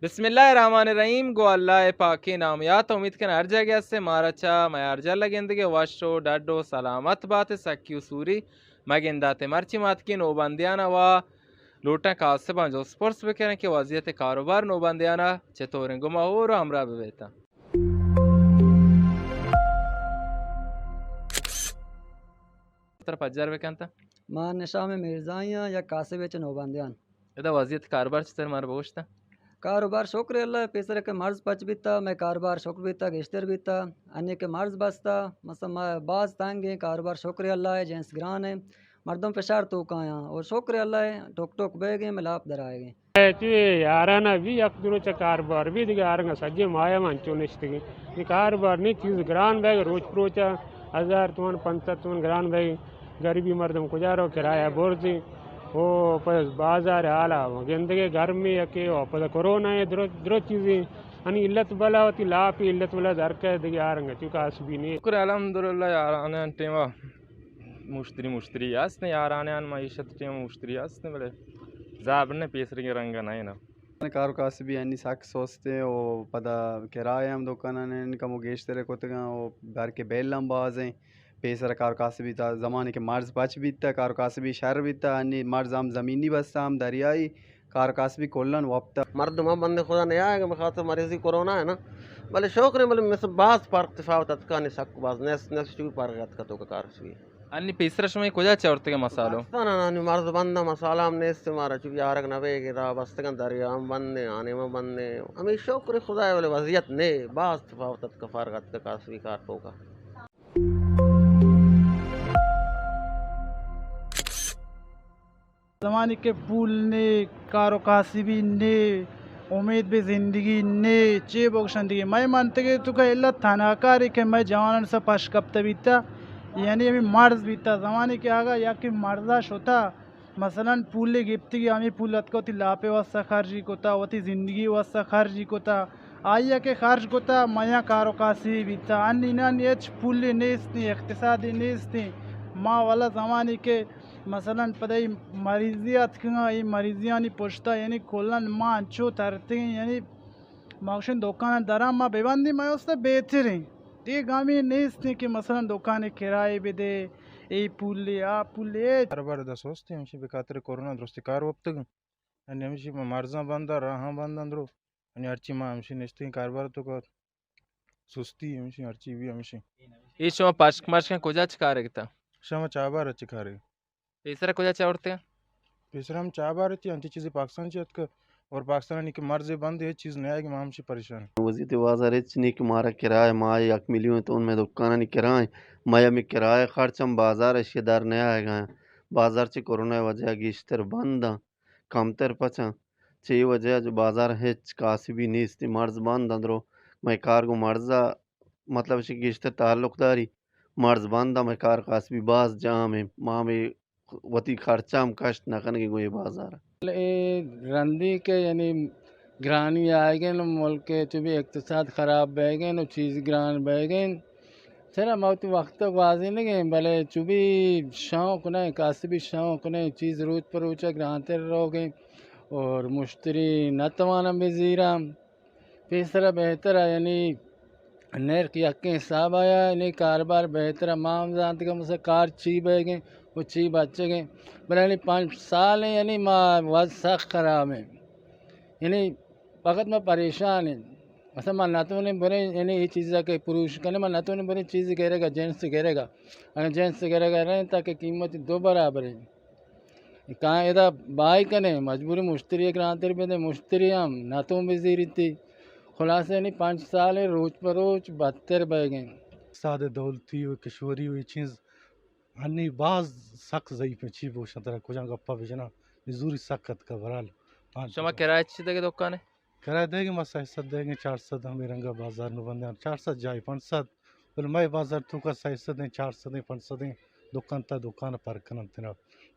بسم اللہ الرحمن الرحیم۔ گو اللہ پاکیں نام یات۔ امید کن ہر جاگہ ہستے مارا چا میار جل گندگے، وش و ڈڈ و سلامت باتے، سکی و سوری مگنداتے۔ مرچی ماتکیں نوبندیانا وا لوٹاں کاسباں جست پرس بکنن کہ وضعیت کاروبار نوبندیانا چطوریں۔ گما ہور و ہمراہ ببیتاں۔ ترا پجار بکنت۔ ما نشام مرزائی آں، یک کاسبے چہ نوبندیان۔ ادا وضعیت کاروبار چطور مارا بگوشتا؟ کاروبار شکر اللہ، پیسر کہ مرض پچ بیتا، مئے کاروبار شکر بیتا، گیشتر بیتا۔ انی کہ مرض بستا، مثلا ما باز تنگ ایں، کاروبار شکر اللہ ہے، جنس گران ہے، مردم فشار توکایاں اور شکر اللہ ہے، ٹوک ٹوک بہ گئے، ملاپ در آئے گئے۔ اے چو اے یارانا بی یک دو روچ کاروبار بی دگہ آرگا سجے مایا من چو نشتگی۔ اے کاروبار نی چیز گران بیگ، روچ پروچا ہزار تومن، پنچ سد تومن گران بیگ۔ گریبی مردم کجا رو کرایہ برزی۔ او پس بازار حالا گندگے گرمی یکے او پس کرونا اے درو، درو چیزی۔ انی علت بلا وتی لاپی علت بلا درکے دگہ آرگا چو کاسبی نی۔ شکر الحمدللہ یارانا ٹیما مشتری، مشتری است، یارانیان معیشت ٹیم مشتری است، بلے زابر نہ پیسرگیں رنگ نہ انت۔ کار و کاسبی انی سک سست انت و پدا کرایہ ہم دکانان کمو گیشتر کتگاں و بلکہ بیل ہم باز انت۔ پیسر کار و کاسبی تا زمانے کہ مرض پچ بیتا، کار و کاسبی شر بیتا، انی مرض ہم زمینی بستا ہم دریائی، کار و کاسبی کلان وپتا۔ مردم ہم بندے خدا نیائے گا، بخاطر مریضی کرونا ہے نا۔ بلے شکر ہے، بلے مثل باز فرق تفاوت اتکانی سک باز نیست، نیست چوی فرق اتکا تو کار سوی۔ انی پیسرا شما کجا چہ آورتگے مسالو؟ پاکستان ءَ انی مرض بند ءَ مسالہ ہم نیست، مارا چو یارگ نہ بیگ ادا بستگاں، دریا ہم بند ایں، آنیم ہم بند ایں۔ ہمے شکر خدا ءَ، بلے وضعیت نے باز تفاوت اتک، فرق اتک کاسبی کار توکا۔ زمانے کہ پول نے، کار و کاسبی نے، امید بہ زندگی نے، چے بگوشن دگہ؟ مئے منطقے توکا الا تنہا کارے کہ مئے جوانان سا پش کپتہ بیتہ، یعنی ہمے مرض بیتہ۔ زمانے کہ آگا یکے مرضا شتہ، مثلاً پولے گپتگی، ہمے پول اتکہ وتی لاپے واسطہ خرچی کتہ، وتی زندگی واسطہ خرچی کتہ، آئیا کہ خرچ کتہ، مئیاں کار و کاسبی بیتہ۔ انی نہ، انی ہچ پولے نیست، اقتصادے نیست۔ ما والا زمانے کہ مثلاً پدا اے مریضی اتکگاں، اے مریضیانی پشتا یعنی کلاً ما انچو ترتگیں، یعنی ما گوشیں دکان دراں ما ببندیں، مئے واسطہ بہتریں۔ اے گامی نیستیں کہ مثلاً دکان کرایہ بدے، اے پولے، آ پولے۔ کاروبار دست سستی ہمشی بخاطر کرونا درستی کار وپتگ۔ یعنی ہمشی ما مرزاں بنداں، راہاں بنداں درو۔ یعنی ہرچی ما ہمشی نشتگیں کاروبار توکا سستی ہمشی، ہرچی بھی ہمشی۔ اے شما پشک مشکاں کجا چہ کارے گتا؟ شما چابار چہ کارے۔ پیسرا کجا چہ آورتے؟ پیسرا ہم چابار تھی، انتی چیزی پاکستان چہ اتک اور پاکستانی کہ مرض بند ہے، چیز نیائے گی، ما ہمشی پریشان۔ وزیت بازار ہچ نی کہ مارا کرایہ ماہ یک میلیون تون میں دکانانی کرایہ، ماہ میں کرایہ خرچ ہم بازار اشی در نیائے گا۔ بازار چہ کرونا وجہ گیشتر بند۔ کمتر پچاں۔ چہ اے وجہ ءَ جو بازار ءَ ہچ کاسبی نیست، مرز بند اندرو۔ مئے کار گوں مرز ءَ، مطلب، اش گیشتر تعلق داری۔ مرز بند ءَ مئے کار کاسبی باز جام ایں۔ ما ہمے وتی خرچہ ہم کشت نہ کنگیں گوں اے بازار ءَ۔ اے رندی کہ یعنی گرانی آئیگیں، ملک ءِ چو بھی اقتصاد خراب بیگیں و چیز گران بیگیں۔ چرا ما وتی وقت ءَ گوازینگیں، بلے چو بھی شوق نہ، کاسبی شوق نہ، چیز روچ پہ روچ ءَ گرانتر روگیں اور مشتری نہ تواناں بزیراں۔ پیسرا بہتر ءَ یعنی نرخ یکیں حساب ءَ، یعنی کاروبار بہتر ءَ۔ ما ہم زانتگ مثلا کار چی بیگیں و چی بچگیں، بلے یعنی پنچ سال ایں یعنی ما وضع سخت خراب ایں۔ یعنی فقط ما پریشان ایں۔ مثلا ما نتونیں بریں، یعنی اے چیزا کہ پروش کنیں، ما نتونیں بریں چیز گرگا، جنس گرگا۔ اگر جنس گرگا رہیں، تاکہ قیمت دو برابر ایں۔ کاں ادا بائی کنیں، مجبوری مشتری گرانتر بدیں، مشتری ہم نتون بزیریتی۔ خلاصہ یعنی پنچ سال روچ پہ روچ بدتر بیگیں۔ اقتصاد دولتی و کشوری و اے چیز انی باز سک ضعیف ایں، چی بوشاں ترا کجام گپا بجناں، نزوری سک اتکا بہرحال۔ ہاں، شما کرایہ چی دگہ دکان ایں؟ کرایہ دئیگیں ما سئے سد دئیگیں، چار سد ہمے رنگا بازار نو بندیاں، چار سد جائی پنچ سد، بلے مئے بازار توکا سئے سد ایں، چار سد ایں، پنچ سد ایں، دکان تا دکان پر کنن تنا،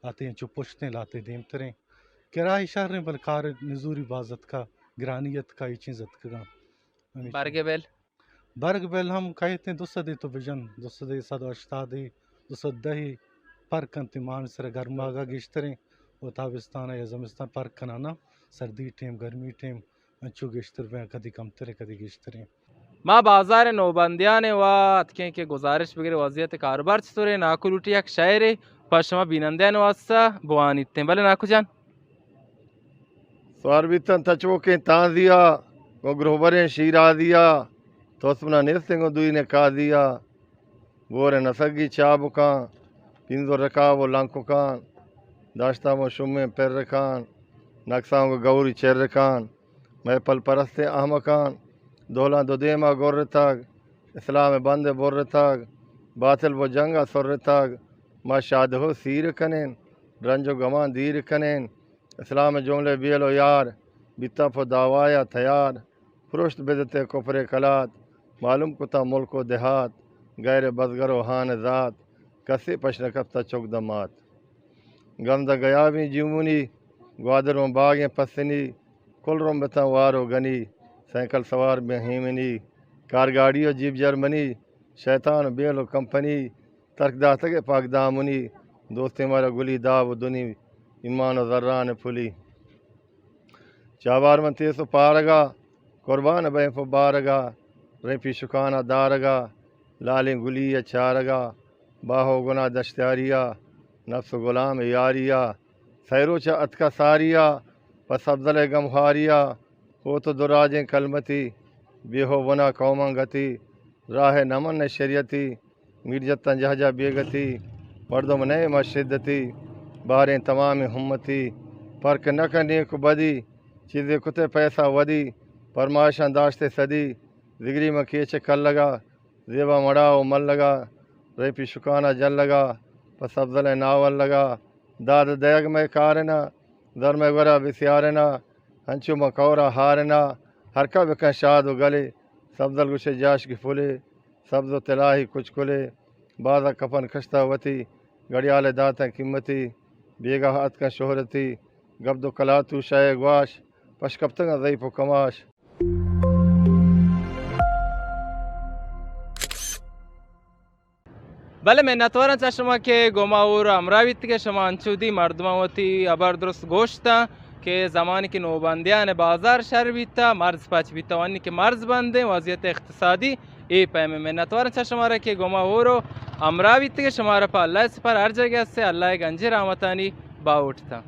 لاتے انچو پشتیں، لاتے دیمتریں۔ کرایہ شہر ایں، بلے کار نزوری باز اتکا، گرانی اتکا، اے چیز اتکگاں۔ ہمیش برگ بیل؟ برگ بیل ہم کئیت ایں دو سدے تو بجن، دو سدے، سد و ہشتادے، دو سد دہے پر کنت، ماہ سرا گرماگا گیشتریں و تابستان یا زمستان پر کنانا، سردی ٹیم، گرمی ٹیم، انچو گیشتر بیں، کدی کمتریں، کدی گیشتریں۔ ما بازار نوبندیان ء اتکیں کہ گزارش بگریں وضعیت کاروبار چطوریں۔ ناکو لوٹی یک شعرے پہ شما بینندیان واسطہ بوانیت ایں۔ بلے ناکو جان۔ سوار بیتن تچوکیں تانزیا، گوں گروبریں شیرازیا، توسمنا نیستیں گوں دوئیں قاضیا۔ گوریں نسگی چابکاں، پینزو رکاب و لنککاں، داشتاں و شمیں پرکاں، نکساں و گوری چرکاں، محفل پرستیں احمقاں، دہلاں دو دیما گرتگ، اسلام بند برتگ، باطل و جنگا سرتگ، ما شادہ و سیر کنین، رنج و گمان دیر کنین، اسلام جملہ بیل و یار، بیتا پہ دعوایا تیار، پروشت بدتے کفر کلات، معلوم کتا ملک و دیہات، غیر بزگر و ہان زات، کسے پش نکپتا چک دمات۔ گند گیابیں جیونی، گوادر و باغیں پسنی، کل رمبتاں وار و گنی، سائیکل سوار بہ ہیمنی، کار گاڑی و جیپ جرمنی، شیطان و بیل و کمپنی، ترک داتگ پاک دامنی، دوستیں مارا گلی داب و دنی، ایمان و زران پلی۔ چابار من تیس و پارگا، قربان بئیں پہ بارگا، رئیں پیشکانا دارگا، لالیں گلی ء چارگا، باہو گنا دشتیاریا، نفس و غلام یاریا، سئے روچ اتکا ساریا، پہ سبزل ء گمہاریا، ہو تو دراجیں کلمتی، بیہو بنا قوماں گتی، راہ نمن شریعتی، میر جتاں جہجا بیگتی، مردم نئے ما شدتی، باریں تمامیں ہمتی، پرک نہ کن نیک و بدی، چیزے کتے پیسہ ودی، پرمائشاں داشتے صدی، زگری من کیچ کلگا، زیبا مڑا و ملگا، رئیں پیشکانا جلگا، پہ سبزلیں ناولگا، داد دئیگ مئے کارنا، زر مئے گورا بسیارنا، انچو من کورا ہارنا، ہرکا بکن شاد و گلے، سبزل گوشے جاش گفلے، سبز و تلاہی کچکلے، بازا کپن کشتا وتی، گڑیالے داتاں قیمتی، بیگاہ اتکاں شہرتی، گپ دو کلاتو شاہ گواش، پش کپتگاں ضعیف و کماش۔ بلے منتواراں چہ شما کہ گوما ہور ہمراہ بیت کہ شما انچو دی مردماں وتی ہبر درست گوشتاں کہ زمانی کہ نوبندیان بازار شر بیتا، مرز پچ بیتا، وانی کہ مرز بندیں وضعیت اقتصادی اے پیم۔ منتواراں چہ شمارا کہ گوما ہور و ہمراہ بیت کہ شمارا پہ اللہ سپر ہر جگہ است اللہ گنجی رحمتانی باوٹتا۔